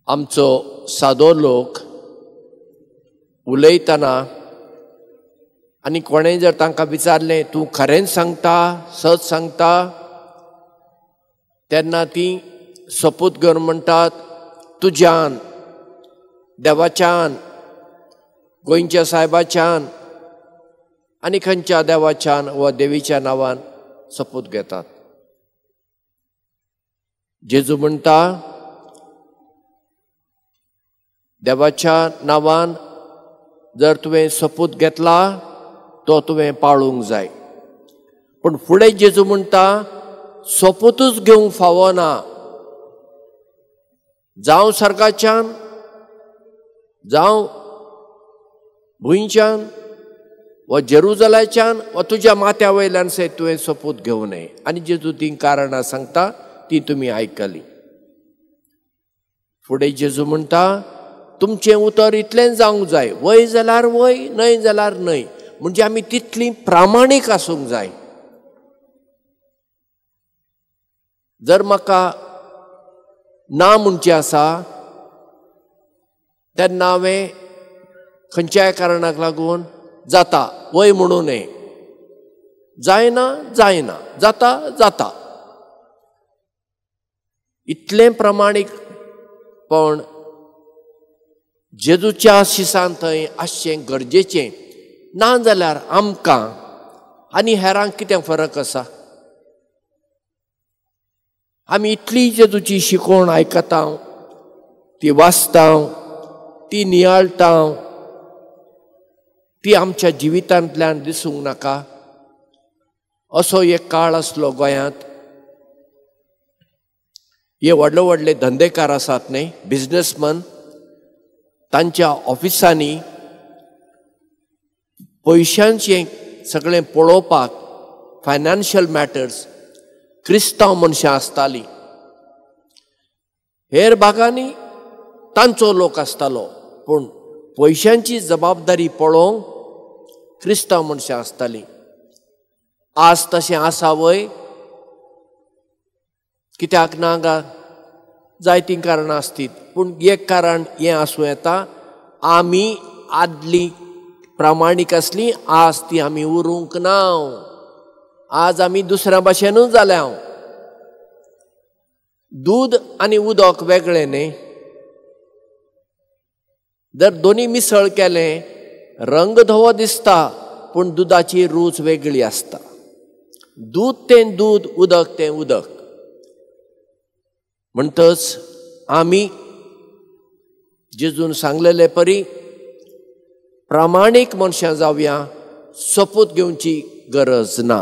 आमचो सादो लोक उलयतना आनी कोणें जर तांकां विचारलें तूं खरेंच सांगता, सत सांगता, तेन्ना तीं सोपूत घेवन म्हणटात तुज्यान, देवाच्यान, गोंयच्या सायबाच्यान आनी खंयच्या देवाच्यान वा देवीच्या नांवान सोपूत घेतात. जेजू म्हणटा देवाच्या नांवान जर तुवें सोपूत घेतला तो तुवें पाळूंक जाय. पूण फुडें जेजू म्हणटा सोपूतच घेवंक फावना, जावं सर्गाच्यान, जावं भुंयच्यान वा जेरुजलाच्यान वा तुज्या माथ्या वयल्यान सयत तुवें सोपूत घेवं नये. आनी जेजू तीं कारणां सांगता ती तुमी आयकली. फुडें जेजू म्हणटा तुमचें उतर इतलें जावंक जाय, वय जाल्यार वय, न्हय जाल्यार न्हय. म्हणजे आमी तितलीं प्रामाणीक आसूंक जाय. जर म्हाका ना म्हणचें आसा तेन्ना हांवें खंयच्याय कारणाक लागून जाता वय म्हणू नये, जायना जायना, जाता जाता, इतलें प्रामाणीकपण जेजूच्या शिसान थंय आसचें गरजेचें. ना जाल्यार आमकां आनी हेरांक कितें फरक आसा? आमी इतली जेजूची शिकवण आयकता, ती वाचता, ती नियाळटा, ती आमच्या जिवितांतल्यान दिसूंक नाका? असो एक काळ आसलो गोंयांत. हे व्हडले व्हडले धंदेकार आसात न्ही, बिजनसमन, तांच्या ऑफिसांनी पयशांचें सगळें पळोवपाक फायनान्शियल मॅटर्स क्रिस्तांव मनशां आसतालीं. हेर भागांनी तांचो लोक आसतालो, पूण पयशांची जबाबदारी पळोवंक क्रिस्तांव मनशां आसतालीं. आज तशें आसा वय? कित्याक ना गा? जायतीं कारणां आसतीत, पूण एक कारण हें आसूं येता, आमी आदली प्रामाणीक आसली, आज ती आमी उरूंक ना. आज आमी दुसऱ्या भाशेनूच जाल्या. दूद आनी उदक वेगळें न्ही, जर दोनी मिसळ केलें रंग धवो दिसता, पूण दुदाची रूच वेगळी आसता. दूद तें दूद, उदक तें उदक. म्हणटच आमी जेजून सांगलेले परी प्रामाणीक मनशां जावया, सोपूत घेवची गरज ना.